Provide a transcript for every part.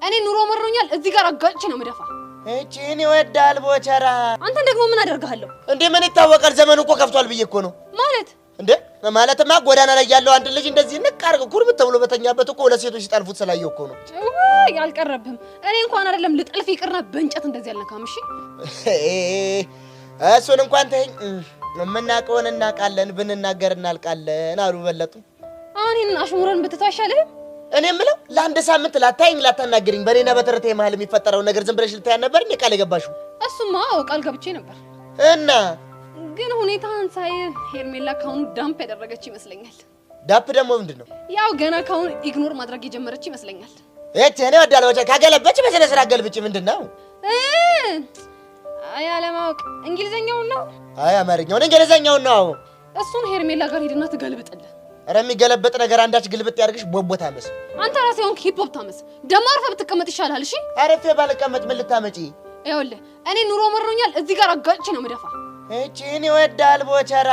እኔ ኑሮ መሮኛል። እዚህ ጋር አጋጭቼ ነው የምደፋ። እቺን ይወዳል ቦቸራ። አንተን ደግሞ ምን አደርግሃለሁ? እንዴ ምን ይታወቃል? ዘመኑ እኮ ከፍቷል ብዬ እኮ ነው። ማለት እንዴ ማለትማ ጎዳና ላይ ያለው አንድ ልጅ እንደዚህ ንቅ አድርገው ኩርምት ተብሎ በተኛበት እኮ ሁለት ሴቶች ሲጠልፉት ስላየሁ እኮ ነው። ውይ አልቀረብህም። እኔ እንኳን አይደለም ልጠልፍ ይቅርና በእንጨት እንደዚህ አልነካም። እሺ እሱን እንኳን ተይኝ። የምናውቀውን እናውቃለን፣ ብንናገር እናልቃለን አሉ በለጡ። አሁን ይሄንን አሽሙረን ብትተው አይሻልህም? እኔ የምለው ለአንድ ሳምንት ላታይኝ ላታናግሪኝ፣ በእኔና በተረቴ መሀል የሚፈጠረውን ነገር ዝም ብለሽ ልታያን ነበር እንዴ ቃል የገባሽው? እሱማ አዎ ቃል ገብቼ ነበር፣ እና ግን ሁኔታህን ሳይ ሄርሜላ ካሁኑ dump ያደረገች ይመስለኛል። dump ደግሞ ምንድን ነው? ያው ገና ካሁኑ ignore ማድረግ የጀመረች ይመስለኛል። እቺ እኔ ወዳለ ወጫ ካገለበች በስነ ስርዓት ገልብጭ። ምንድን ነው? አይ አለማወቅ። እንግሊዘኛውን ነው? አይ አማርኛውን፣ እንግሊዘኛውን ነው። እሱን ሄርሜላ ጋር ሄድና ትገልብጥልህ። ኧረ የሚገለበጥ ነገር አንዳች ግልብጥ ያድርግሽ። ቦቦታመስ። አንተ ራስህ የሆንክ hippopotamus። ደግሞ አርፈህ ብትቀመጥ ይሻልሃል። እሺ አረፌ ባልቀመጥ ምን ልታመጪ? ይኸውልህ እኔ ኑሮ መሮኛል። እዚህ ጋር አጋጭቼ ነው የምደፋ። እቺን ይወዳል ቦቸራ።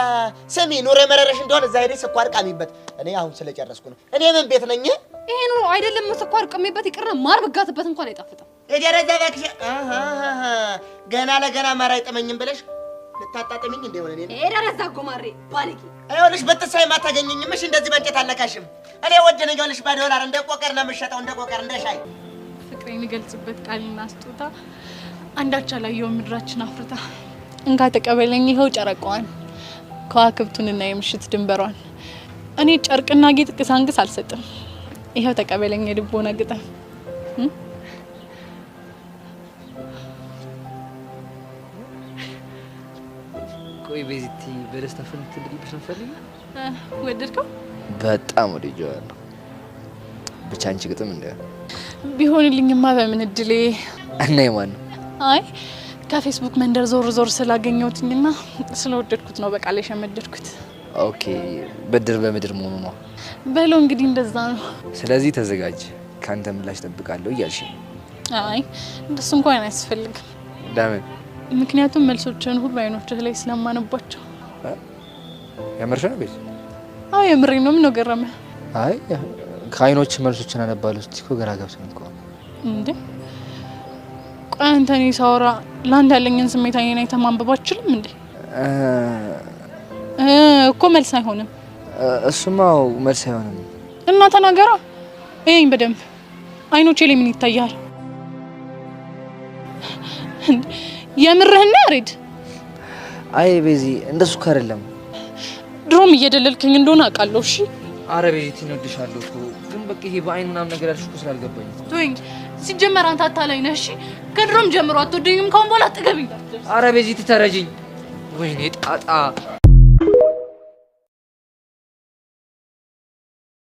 ስሚ ኑሮ የመረረሽ እንደሆነ እዛ ሄደሽ ስኳር ቃሚበት። እኔ አሁን ስለጨረስኩ ነው። እኔ ምን ቤት ነኝ? ይሄ ኑሮ አይደለም ስኳር ቅሜበት ይቅርና ማር ብጋትበት እንኳን አይጣፍጥም። የደረጃ እባክሽ። ገና ለገና ማር አይጥመኝም ብለሽ ልታጣጥሚኝ እንደሆነ እኔ የደረዛ ጎማሬ ባለጌ። ይኸውልሽ ብትሳይ አታገኘኝም። እሺ እንደዚህ በእንጨት አልነካሽም። እኔ ወድ ነኝ። ይኸውልሽ በዶላር እንደ ቆቀር ነው የምሸጠው፣ እንደ ቆቀር እንደ ሻይ። ፍቅሬን ልገልጽበት ቃልና ስጦታ አንዳች አላየሁም ምድራችን አፍርታ። እንካ ተቀበለኝ ይኸው ጨረቃዋን ከዋክብቱንና የምሽት ድንበሯን። እኔ ጨርቅና ጌጥ ቅሳንቅስ አልሰጥም። ይኸው ተቀበለኝ የልቦና ግጥም። ቆይ ቤዚቲ በደስታ ፍንት እንድልብሽ ነው የምትፈልጊው? ወደድከው? በጣም ወድጄዋለሁ። ብቻ አንቺ ግጥም እንደ ቢሆንልኝማ በምን እድሌ። እና የማን ነው? አይ ከፌስቡክ መንደር ዞር ዞር ስላገኘሁትኝና ስለወደድኩት ነው በቃል የሸመደድኩት። Okay ብድር በምድር መሆኑ ነው። በለው እንግዲህ እንደዛ ነው። ስለዚህ ተዘጋጅ፣ ከአንተ ምላሽ ጠብቃለሁ እያልሽ ነው። አይ እንደሱ እንኳን አያስፈልግም። ለምን? ምክንያቱም መልሶችን ሁሉ አይኖችህ ላይ ስለማነባቸው። የምርሽ ነው ቤዚ? አዎ የምሬ ነው። ምን ነው ገረመህ? አይ ከአይኖች መልሶችን አነባለሁ ስትይ እኮ ግራ ገብቶኝ እኮ። እንዴ ቆይ አንተ እኔ ሳወራ ለአንተ ያለኝን ስሜት አይኔን አይተህ ማንበብ አትችልም እንዴ? እኮ መልስ አይሆንም። እሱማ መልስ አይሆንም። እና ተናገራ። እየኝ በደንብ አይኖቼ ላይ ምን ይታያል? የምርህን ነው ያሬድ? አይ ቤዚ እንደሱ እኮ አይደለም። ድሮም እየደለልከኝ እንደሆነ አውቃለሁ። እሺ አረ ቤዚ እወድሻለሁ እኮ ግን በቃ ይሄ በአይን ምናምን ነገር ያልሽ እኮ ስላልገባኝ። ተወኝ። ሲጀመር አንተ አታላይ ነህ። እሺ ከድሮም ጀምሮ አትወደኝም። ከአሁን በኋላ አጠገቤ እንዳትደርስ። አረ ቤዚ ተረጂኝ። ወይኔ ጣጣ።